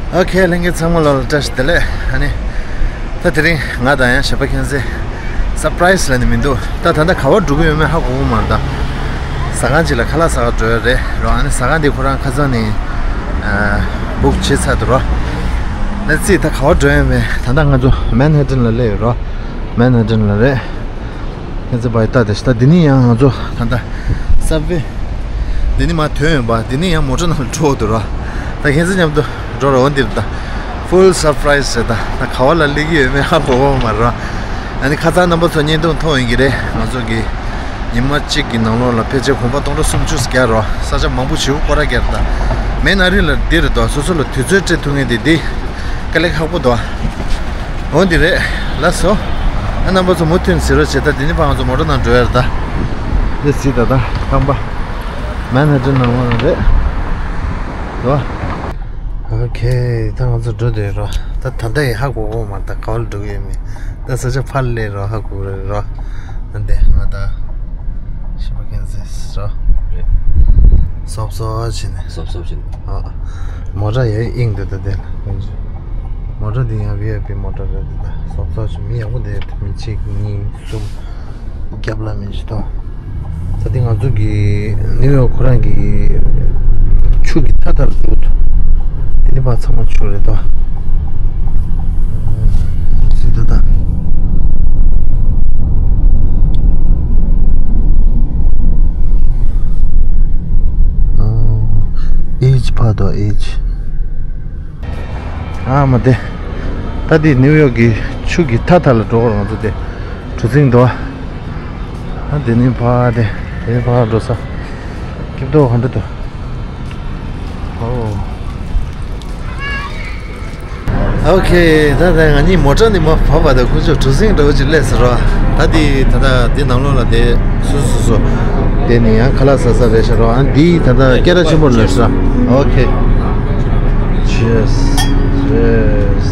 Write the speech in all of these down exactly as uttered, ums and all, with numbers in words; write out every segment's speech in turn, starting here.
ཨོ་ཁེ། ལྷན་རྒྱས་ཚང་མ་ལ་བཀྲ་ཤིས་བདེ་ལེགས། ཨ་ནི། ད་དེ་རིང་ང་དང་ཡང་གཞན་པ་ཁྱེད་ཚོས་སར་པ་རའི་ཛི་ལབ་ནི་མི་འདུག་ད་ད་ལྟ་ག་པར་འགྲོ་གི་ཡོད་མེད་ཧ་གོ་གི་མ་རེད་ད། ཟ་ཁང་ཅིག་ལ་ཁ་ལག་ཟ་གར་འགྲོ་ཡ་རེད་རོ། ཨ་ནི་ཟ་ཁང་དེ་ཁོ་རང་ཁ་སང་ནས་ཨ་བུག་བྱས་ཚར་འདུག་རོ། ལེཊ་སི། ད་ག་པར་འགྲོ་ཡ་མེད། ད་ལྟ་ང་ཚོ་མན་ཧ་ཊན་ལ་སླེབས་ཡོད་རོ། མན་ཧ་ཊན་ལ་རེད། ཁྱེད་ཚོ་བར་ལྟ་དེ་ཤི་ད། འདི་ནི་ཡང་ང་ཚོ་ད་ལྟ་སར་པ་རའི་ཛི། འདི་ནི་མར་ཐོན་ཡོད་པ། འདི་ནི་ཡང་མོ་ཊ་ནང་ལ་འགྲོ་འདུག་རོ། ད་ཁྱེད་ཚོ་མཉམ་དུ་འགྲོ་རོགས། འོ་འདིར་ད་ཕུལ་སར་པ་རའི་ཛི་རེད་ད། ད་ག་པ་ལ་སླེབས་ཀྱི་ཡོད་མེད་ཧ་གོ་གི་མ་རེད་རོ། ཨ་ནི་ཁ་སང་རྣམ་པ་ཚོ་བརྙན་ཐུང་མཐོང་ཡོད་ཀྱི་རེད། ང་ཚོ་གི་ཉི་མ་གཅིག་གི་ནང་ལོགས་ལ་ཕལ་ཆེར་གོམ་པ་སྟོང་ཕྲག་སུམ་ཅུ་བརྒྱབ་རོ། ས་ཆ་མང་པོ་བྱིའུ་སྐོར་ར་བརྒྱབ་རེད་ད། མན་ཧ་ཊན་ལ་འདི་རེད་དོ། སོ་སོ་ལ་དུས་ཚོད་སྤྲད་ཐུབ་མཁན་དེ་འདི་དཀའ་ལས་ཁག་པོ་འདུག་འོ་འདི་རེད། ལགས་སོ། ཨ་རྣམ་པ་ཚོ་མུ་མཐུད་གཟིགས་རོགས་བྱེད་ད། འདི་ནས་ཕར་ང་ཚོ་མོ་ཊ་ནང་འགྲོ་ཡ་རེད་ད། འདི་གཟིགས་ད་ད་ཁང་པ། མན་ཧ་ཊན་ནང་ལོགས་ནང་རེད། འདུག་ཨོ་ཁེ། ད་ང་ཚོ་འགྲོ་འདོད་རོ། ད་ད་ལྟ་ཡི་ཧ་གོ་གི་མ་རེད་ད། ག་པར་འགྲོ་གི་ཡོད་མེད། ད་ས་ཆ་ཕར་སླེབས་རོ། ཧ་གོ་རེད་རོ། འདི་ང་ད་ཤི་པ་ཁན་ཟེར་རོ། རེད། སོབ་སོབ་བྱས་ནས། སོབ་སོབ་བྱས་ནས། ཨ། མོ་ཊ་ཡང་དབྱིངས་འདི་ད་དེ་ལ། མོ་ཊ་འདི་ཡང་ཝི་ཨའི་པི་མོ་ཊ་རེད་འདི་ད། སོབ་སོབ་བྱས། མི་ཡག་པོ་འདི་མི་གཅིག་གཉིས་གསུམ། རྒྱབ་ལ་མི་གཅིག་དང་། ད་འདི་ང་ཚོ་གི་ནིའུ་ཡོག་ཁོ་རང་གི་ཆུ་གི་མཐའ་མཐའ་ལ་འདུག་དེ་ནི་ཕར་ཚང་མ་ཆུ་རེད་དོ། ཟེར་ད་ད། ཨེ་ཇི་ཕར་དོ། ཨེ་ཇི། ཨ་མ་དེ། ད་དེ་ནིའུ་ཡོག་གི་ཆུ་གི་མཐའ་མཐའ་ལ་འགྲོ་གི་རེད། ང་ཚོ་དེ་གྲུ་གཟིངས་འདུག་ཨ་དེ་ནི་ཕར་དེ། དེ་ནི་ཕར་འགྲོ་ས། སྐྱིད་པོ་ག་འདྲ་འདུག་ཨོ། ཨོ་ཁེ། ད་ད་ང་གཉིས་མོ་ཊ་ནས་མར་བབས་པ་དང་ཁོ་ཚོས་གྲུ་གཟིངས་འདྲ་བོ་ཅིག་སླེབས་ཟེར་རོ། ད་དེ་ད་ད་དེ་ནང་ལོགས་ལ་དེ་སོ་སོ་སོ་སོ། དེ་ནི་ཡང་ཁ་ལག་ཟ་ས་རེད་ཟེར་རོ། ཨ་འདི་ད་ད་སྐད་གྲགས་ཆེན་པོ་རེད་ཟེར་རོ། ཨོ་ཁེ། Cheers. Cheers.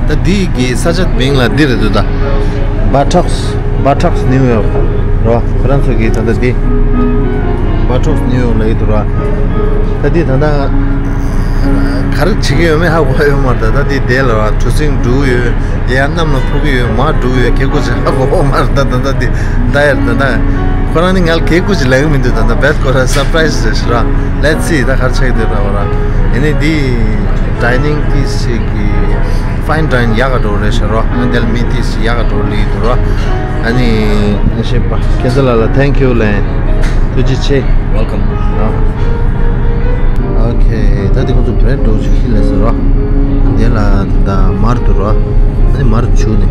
ད་འདི་གི་ས་ཆ་མིང་ལ་འདི་རེད་འདུག་ད། Buttocks, Buttocks New York རོ། ཁོ་རང་ཚོ་གི་ད་ལྟ་འདི་Buttocks New York ལབ་ཀྱི་འདུག་རོ། ད་འདི་ད་ལྟ་ག་རེ་བྱེད་ཀྱི་ཡོད་མེད་ཧ་གོ་ཡོད་མ་རེད། ད་ད་འདི་དེ་ལ་རོ། གྲུ་གཟིངས་འགྲོ་གི་ཡོད། ཡར་གནམ་ལ་འཕུར་གྱི་ཡོད། མར་འགྲོ་གི་ཡོད། ག་རེ་བྱེད་ཀྱི་ཡོད་མ་རེད། ད་ད་ད་འདི་ད་ཡར་ད་ད་ཁོ་རང་ནི་ང་ལ་ག་རེ་བྱེད་ཀྱི་ཡོད་ལབ་ཀྱི་མི་འདུག་ད་ད་བེད་ཁོ་རང་སར་པ་རའི་ཛི་རེད་ཟེར་རོ། Let's see ད་ག་རེ་ཆགས་ཀྱི་འདུག་ད་ཁོ་རང་། ཡིན་ནའི་འདི་ཌའི་ནིང་ཏིས་ཞིག་གི་ཕའིན་ཌའིན་ཡག་ག་འགྲོ་རེད་ཟེར་རོ། ཨ་འདི་ལ་མི་ཏིས་ཡག་ག་འགྲོ་ལི་འདུག་རོ། ཨ་ནི་ཞེས་པ་ཁྱེད་ཚོ་ལ་ལ་thank you ལན་ཐུགས་རྗེ་ཆེ། Welcome. ཨོ་ཁེ། ད་དེ་ཁོ་ཚོ་བྲེད་འགྲོ་ཅིག་ཁྱི་ལས་ཟེར་རོ། འདི་ལ་ད་མར་འདུག་རོ། ཨ་ནི་མར་བྱུག་ནས་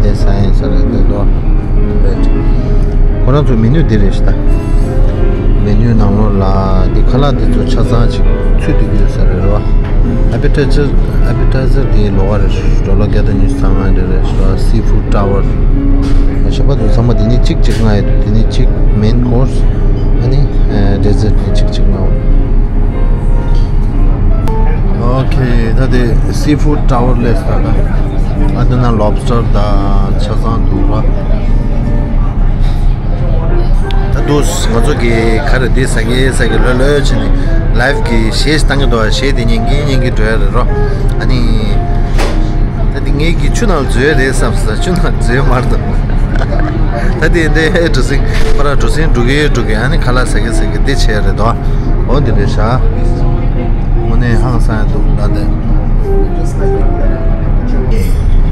དེ་ས་ཡན་ས་རེད་འདུག་རོ། བྲེད། ཁོ་རང་ཚོ་མེ་ནུ་འདི་རེད་ཤི་ད། མེ་ནུའི་ནང་ལོགས་ལ་འདི་ཁ་ལག་འདི་ཚོ་ཆ་ཚང་ཅིག་ཚུད་བསྡད་ཀྱི་ཡོད་ས་རེད་རོ། Appetizer, appetizer འདི་ལོགས་ཀ་རེད། ཌོ་ལར་བརྒྱ་དང་ཉི་ཤུ་རྩ་ལྔ་འདི་རེད་རོ། Seafood tower ཞེས་པ་འདི་ཚང་མ། འདི་ནི་གཅིག་གཅིག་ལྔ་ཡོད་འདུག་འདི་ནི་གཅིག་main course ཨ་ནི་ཨ་dessert འདི་གཅིག་གཅིག་ལྔ་ཡོད། ཨོ་ཁེ། ད་དེ་seafood tower སླེབས་ད་ད། ཨ་འདི་ན་ལོབ་སི་ཊར་དང་ཆ་ཚང་འདུག་ར། ད་དུས་ང་ཚོ་གི་ག་རེ་འདི་ཟ་གི་ཟ་གི་ལོས་ལོས་བྱས་ནས་ལའིབ་གི་གཞས་བཏང་གི་འདུག་གཞས་དེ་ཉན་གི་ཉན་གི་འགྲོ་ཡ་རེད་རོ། ཨ་ནི་ད་འདི་ངས་ཀྱི་ཆུ་ནང་འཛུལ་ཡ་རེད་བསམ་ས། ཆུ་ནང་འཛུལ་མ་རེད་འདུག་ད་དེ་འདྲའི་གྲུ་གཟིངས་ཁོ་ར་གྲུ་གཟིངས་འགྲོ་གི་འགྲོ་གི། ཨ་ནི་ཁ་ལག་ཟ་གི་ཟ་གི་འདི་བྱས་རེད་དོ། འོ་འདི་རེད་ཤག་དངོས་གནས་ཧང་སང་ཡ་འདུག་ལ་དེ།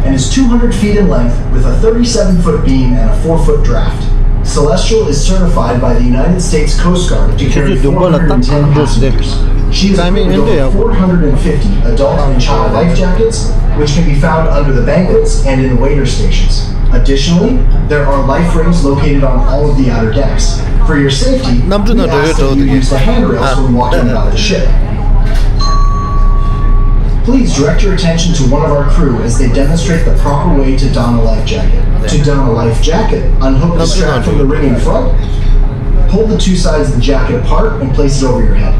And is two hundred feet in length with a thirty-seven foot beam and a four foot draft. Celestial is certified by the United States Coast Guard to carry four hundred ten passengers. She is equipped with over four hundred fifty adult and child life jackets, which can be found under the banquets and in the waiter stations. Additionally, there are life rings located on all of the outer decks. For your safety, we ask that you use the handrails when walking about the ship. Please direct your attention to one of our crew as they demonstrate the proper way to don a life jacket. To don a life jacket, unhook the strap from the ring in front, pull the two sides of the jacket apart and place it over your head.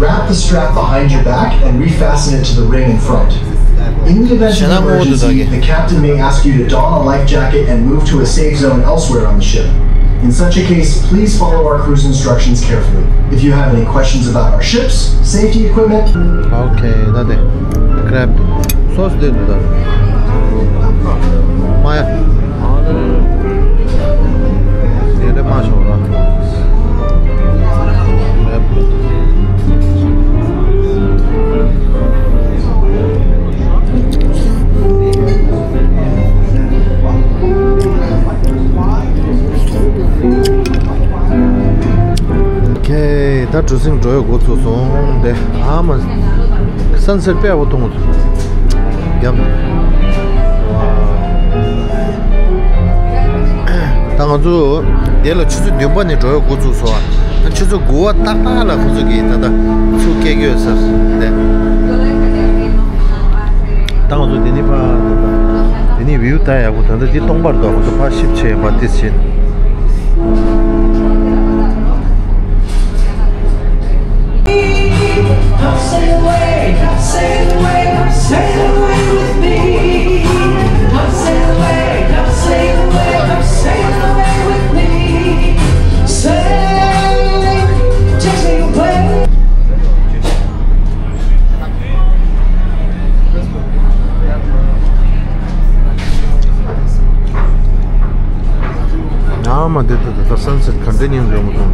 Wrap the strap behind your back and refasten it to the ring in front. In the event of an emergency, the captain may ask you to don a life jacket and move to a safe zone elsewhere on the ship. In such a case, please follow our cruise instructions carefully. If you have any questions about our ships, safety equipment, Okay, ད་དེ་crab sauce དེ་འདུག་ད། མ་ཡ། དེ་རེད་མ་ཤོར་ར། Crab Okay, ད་གྲུ་གཟིངས་འགྲོ་ཡག་འགོ་ཚུགས་སོང་། དེ་ཨ་མ། Sunset དཔེ་ཡག་པོ་མཐོང་གི་འདུག་རྒྱབ། ད་ང་ཚོ་དེ་ལ་ཆུ་ཚོད་བདུན་པ་ནས་འགྲོ་ཡག་འགོ་ཚུགས་སོང་། ཨ་ཆུ་ཚོད་དགུ་པ་ཏག་ཏག་ལ་ཁོ་ཚོ་གིས་ད་ལྟ་ཚུར་སྐད་ཡོད་ས་རེད། ད་ང་ཚོ་དེ་ནས་ཕར་དེ་ནས་view ད་ཡག་པོ། ད་ལྟ་འདི་སྟོང་པར་འདུག་ཁོ་ཚོ་ཕར་ཤིབ་བྱས་པ་དེ་བྱས། Come sail away, come sail away, come sail away with me. Come sail away, come sail away, come sail away with me. Sail, just sail away. ཨ་མ་འདི་ད་ད་ད་sunset continue འགྲོ་མི་ཐུབ།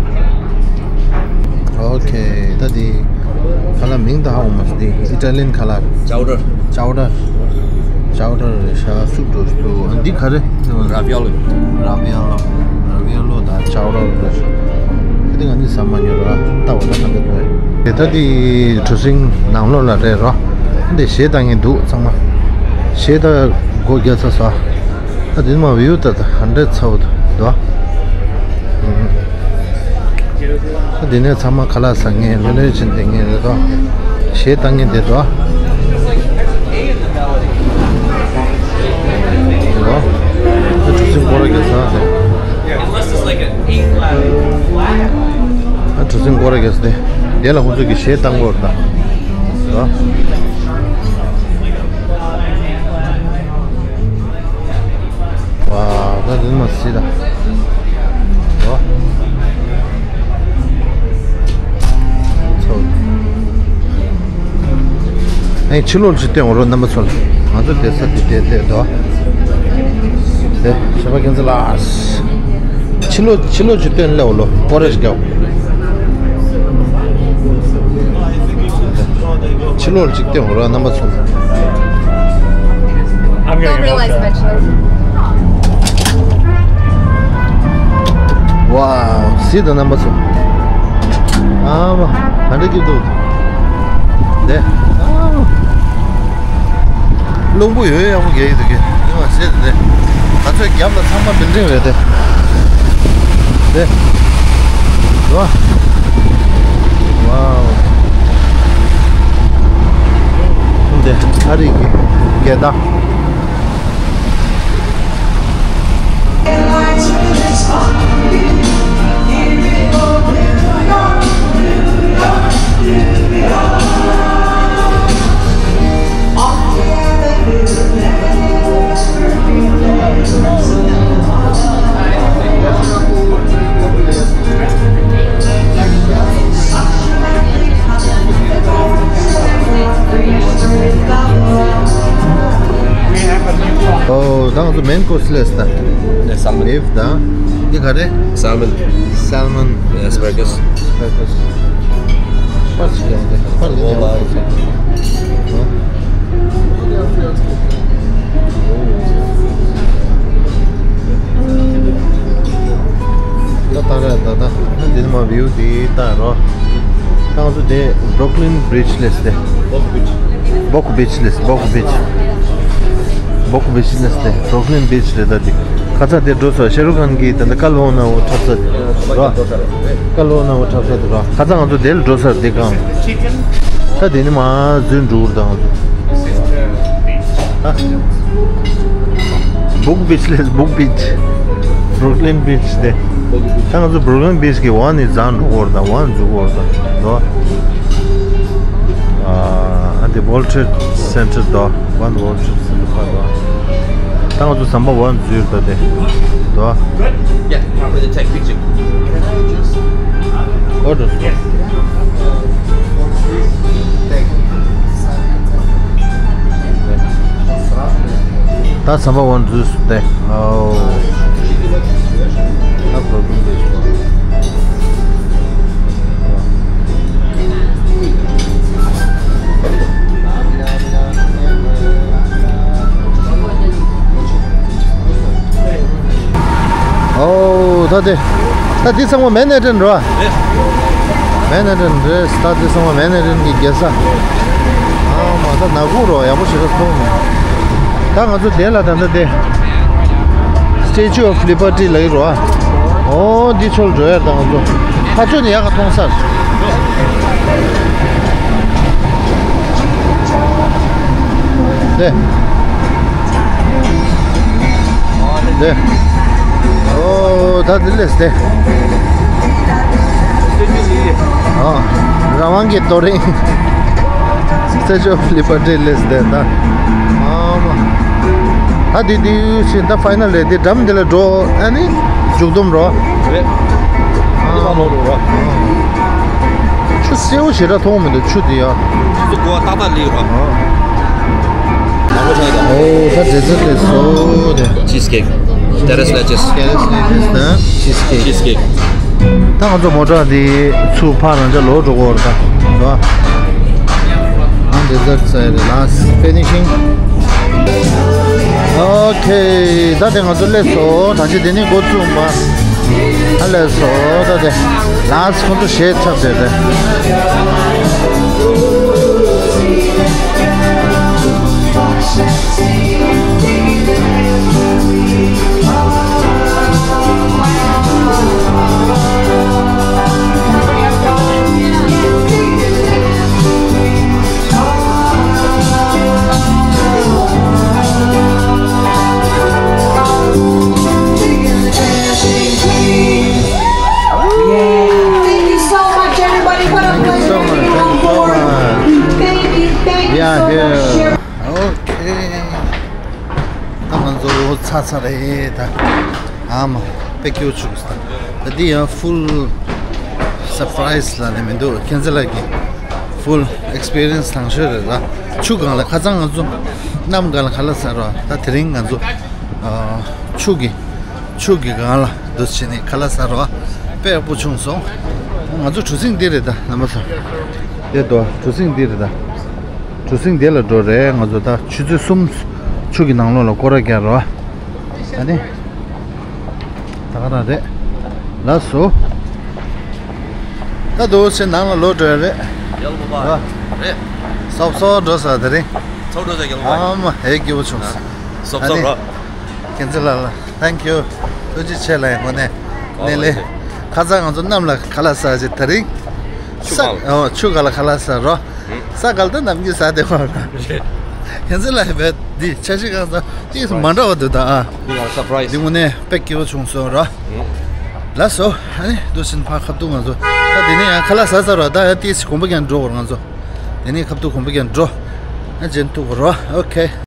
Okay, ད་འདི་ཁ་ལག་མིང་ད་ཧ་གོ་མ་སོང་། འདི་Italian ཁ་ལག Chowder. Chowder. Chowder རེད་ཤག་སུབ་འགྲོ་ཞིག་འདུག་ཨ་འདི་ག་རེ། Ravioli. Ravioli. Ravioli དང་chowder རེད། ད་འདི་ང་གཉིས་ཟ་མ་མྱོང་ར། ལྟ་བ་ད་ག་འདྲ་འདུག་ཨེ། དེ་ད་འདི་གྲུ་གཟིངས་ནང་ལོགས་ལ་རེད་རོ། འདི་གཞས་བཏང་མཁན་འདུག་ཚང་མ། གཞས་ད་སྒོ་རྒྱག་ཚར་སོང་། ད་དེ་མ་view ད་ད་ག་འདྲ་ཚ་བོ་འདུག་ད་དེ་ནས་ཚང་མ་ཁ་ལག་ཟ་མཁན་ལོ་ལོན་ཕྱིན་བསྡད་མཁན་རེད་དོ། གཞས་བཏང་མཁན་དེ་དོ། དེ་དོ། ད་གྲུ་གཟིངས་སྐོར་ར་རྒྱག་ས་དེ། ད་གྲུ་གཟིངས་སྐོར་ར་རྒྱག་ས་དེ། དེ་ལ་ཁོང་ཚོ་གི་གཞས་བཏང་གི་ཡོད་རེད་ད། དོ། ཝའོ། ད་དེ་མ་སྲིད་ད། ཝའོ། ཚོ། ཨེ་ཕྱི་ལོགས་ཅིག་སྟོན་འོང་རོགས་རྣམ་པ་ཚོ་ལ། ང་ཚོ་བསྡད་ས་དེ་བསྡད་བསྡད་དོ། དེ་ཞོགས་པ་ཁྱེད་ཚོ་ལ། ཕྱི་ལོགས་ཕྱི་ལོགས་ཅིག་སྟོན་སླེབས་འོང་ལོ། སྐོར་ར་ཞིག་རྒྱག་ཕྱི་ལོགས་ཅིག་སྟོན་འོང་རོགས་རྣམ་པ་ཚོ་ལ། I'm gonna You'll get realize home. Eventually. ཝའོ། གཟིགས་དང་རྣམ་པ་ཚོ། ཨ་མ། ག་འདྲ་སྐྱིད་འདུག་དེ། ཨ་མ། རླུང་བུ་ཡོད་ཡག་པོ་རྒྱག་གི་འདུག་གི། ཉི་མ་ཟེར་དེ། ང་ཚོའི་རྒྱབ་ལ་ཚང་མ་building རེད་དེ། དེ། ཝའོ། ཝའོ། དེ་ཨ་རི་གི་རྒྱལ་ཐང་། ཨོ། ད་ང་ཚོ་main course སླེབས་ད། ནས་salmon. Beef དང་། འདི་ག་རེ། Salmon. Salmon. Asparagus. Asparagus. པར་ཞིག་ཡོང་སྟེ། པར་ལེན་ཡོང་སྟེ། ད་ལྟ་ར་ད་ལྟ་འདི་ནས་མར་view དེ་ལྟ་རོགས། ད་ང་ཚོ་དེ་Brooklyn Bridge སླེབས་ཏེ། Bow Beach. Bow Beach སླེབས། Bow Beach. Bow Beach སླེབས་ཏེ། Brooklyn Beach རེད་ད་དེ། ཁ་ཚ་དེ་འགྲོ་སོང་། ཤེ་རུ་ཁཱན་གྱིས་ད་ལྟ་ཀལ་ཧོ་ན་འོ་འཁྲབ་ས་དེ་རོ། ཀལ་ཧོ་ན་འོ་འཁྲབ་ས་དེ་རོ། ཁ་ཚ་ང་ཚོ་དེ་ལ་འགྲོ་ས་དེ་གང་། ད་དེ་ནས་མར་འཛུལ་འགྲོ་གི་རེད་ད་ང་ཚོ། ཨ། Bow Beach སླེབས། Bow Beach. Brooklyn Beach དེ། ད་ང་ཚོ་Brooklyn Beach གི་འོག་ནས་འཛེགས་འགྲོ་གི་རེད་ད། འོག་འཛུལ་གི་རེད་ད། ལོ། ཨ། ཨ་དེ་World Trade Center དོ། One World Trade Center ཕར་དོ། ད་ང་ཚོ་ཟམ་པ་ཝན་འཛུལ་ད་དེ། དོ། Yeah, I'm ready to take picture. ཨོ་འགྲོ་སོང་། ད་ཟམ་པ་ཝན་འཛུལ་སོང་སྟེ། ཨོ། ད་པོ་རོ་བྷི་ལེམ་འདུག་ཨོ། ད་དེ། ད་འདི་ཚང་མ་མན་ཧ་ཊན་རེད་བ། རེད། མན་ཧ་ཊན་རེད། ད་འདི་ཚང་མ་མན་ཧ་ཊན་གྱི་རྒྱལ་ས། ཨ་མ། ད་ནག་ཁུག་རོ། ཡག་པོ་ཞེ་དྲག་མཐོང་མེད། ད་ང་ཚོ་དེ་ལ་ད་ལྟ་དེ། Statue of Liberty ལ་ཡོད་རོ། ཨོ། འདི་ཕྱོགས་འགྲོ་ཡ། ད་ང་ཚོ་ཕར་ཕྱོགས་ནས་ཡག་ག་མཐོང་ས། དེ། དེ། ཨོ། ད་དེ་ལས་དེ། ཨ། རང་དབང་གི་རྡོ་རིང་། Statue of Liberty ལས་དེ་ད། ཨ་མ། ད་དེ་དེ་ཕྱིན་ད་ཕའི་ནལ་རེད། དེ་འགྲམ་དེ་ལ་འགྲོ། ཨ་ནི་མཇུག་སྡོམ་རོ། རེད། ཨ། དེ་ཕར་ལོག་འགྲོ་རོ། ཆུ་སེར་པོ་ཞེ་དྲག་མཐོང་མི་འདུག་ཆུ་དེ་ཡ། ཆུ་ཚོད་དགུ་པ་ཏག་ཏག་སླེབས་ཡོད་པ། ཨོ། ད་འདི་ཚོ་དེ་བཟོ་དེ། Cheesecake. Tres leches. Tres leches དང་cheesecake. Cheesecake. ད་ང་ཚོ་མོ་ཊ་འདི་ཚུར་ཕར་རང་ཅག་ལོག་འགྲོ་གི་ཡོད་རེད་ད། ཨང་། Dessert side last finishing. Okay. ད་དེ་ང་ཚོ་སླེབས་སོང་། ད་ཅི་དེ་ནས་འགོ་བཙུགས་པ། ཨ། སླེབས་སོང་། ད་དེ་ལ་སི་ཁོང་ཚོ་གཞས་འཁྲབ་བསྡད་དེ། Thank you so much, everybody. What a pleasure having you on board. Thank you, thank you so much. Okay. ད་ང་ཚོ་ཚར་ཚར་རེད་ད། ཨ་མ། དཔེ་སྐྱིད་པོ་བྱུང་སོང་། ད་འདི་ཡང་full surprise ལབ་ནས་མི་འདུག་ཁྱེད་ཚོ་ལ་གི་full experience དང་ཤོས་རེད་ལ། ཆུ་སྒང་ལ་ཁ་སང་ང་ཚོ་གནམ་སྒང་ལ་ཁ་ལག་ཟ་རོགས། ད་དེ་རིང་ང་ཚོ་ཨ་ཆུ་གི་ཆུ་གི་སྒང་ལ་འདུག་བྱས་ནས་ཁ་ལག་ཟ་རོགས། དཔེ་ཡག་པོ་བྱུང་སོང་། ང་ཚོ་གྲུ་གཟིངས་འདི་རེད་ད། རྣམ་པ་ཚོ། དེ་དོ། གྲུ་གཟིངས་འདི་རེད་ད། གྲུ་གཟིངས་དེ་ལ་འགྲོ་རེད། ང་ཚོ་ད་ཆུ་ཚོད་གསུམ་ཆུ་གི་ནང་ལོགས་ལ་སྐོར་ར་རྒྱག་རོགས། ཨ་ནི། ད་ག་རང་རེད། ལགས་སོ། ད་དུ་ཕྱིན་ནང་ལ་ལོག་འགྲོ་ཡ་རེད། ཡག་པོ་པ། ཨ། རེད། སོབ་སོབ་འགྲོ་ས་དེ་རིང་། སོབ་འགྲོ་ས་རྒྱལ་པོ་པ། ཨ་མ། ཧེ་སྐྱིད་པོ་བྱུང་སོང་། སོབ་སོབ་རོ། ཨ་ནི། ཁྱེད་ཚོ་ལ་ལ། Thank you. ཐུགས་རྗེ་ཆེ་ལ་ཡང་དངོས་གནས། ཨོ། གནས་ལེ། ཁ་སང་ང་ཚོ་གནམ་ལ་ཁ་ལག་ཟ་བྱས་དེ་རིང་། ཆུ་ས་སྒང་ལ། ཨོ། ཆུ་སྒང་ལ་ཁ་ལག་ཟ་རོགས། ས་སྒང་ལ་ད་ནམ་རྒྱུན་ཟ་བསྡད་པ་རེད། ཁྱེད་ཚོ་ལ་ཡང་བས་འདི་འཆར་གཞི་གང་ཟག་ཏིས་མ་འདྲ་བ་འདུག་ད་ཨ། འདི་ང་surprise། འདི་དངོས་གནས་དཔེ་སྐྱིད་པོ་བྱུང་སོང་ར། ལགས་སོ། ཨ་ནི་འདུག་ཕྱིན་ཕར་ཁ་ཐུག་ང་ཚོ་ད་འདི་ནས་ཡང་ཁ་ལག་ཟ་ཟ་ར། ད་ཡང་ཏིས་གོམ་པ་རྒྱག་འགྲོ་བར་ང་ཚོ། འདི་ནས་ཁ་ཐུག་གོམ་པ་རྒྱག་འགྲོ། ཨ། རྗེས་ཐུག་ར། ཨོ་ཁེ།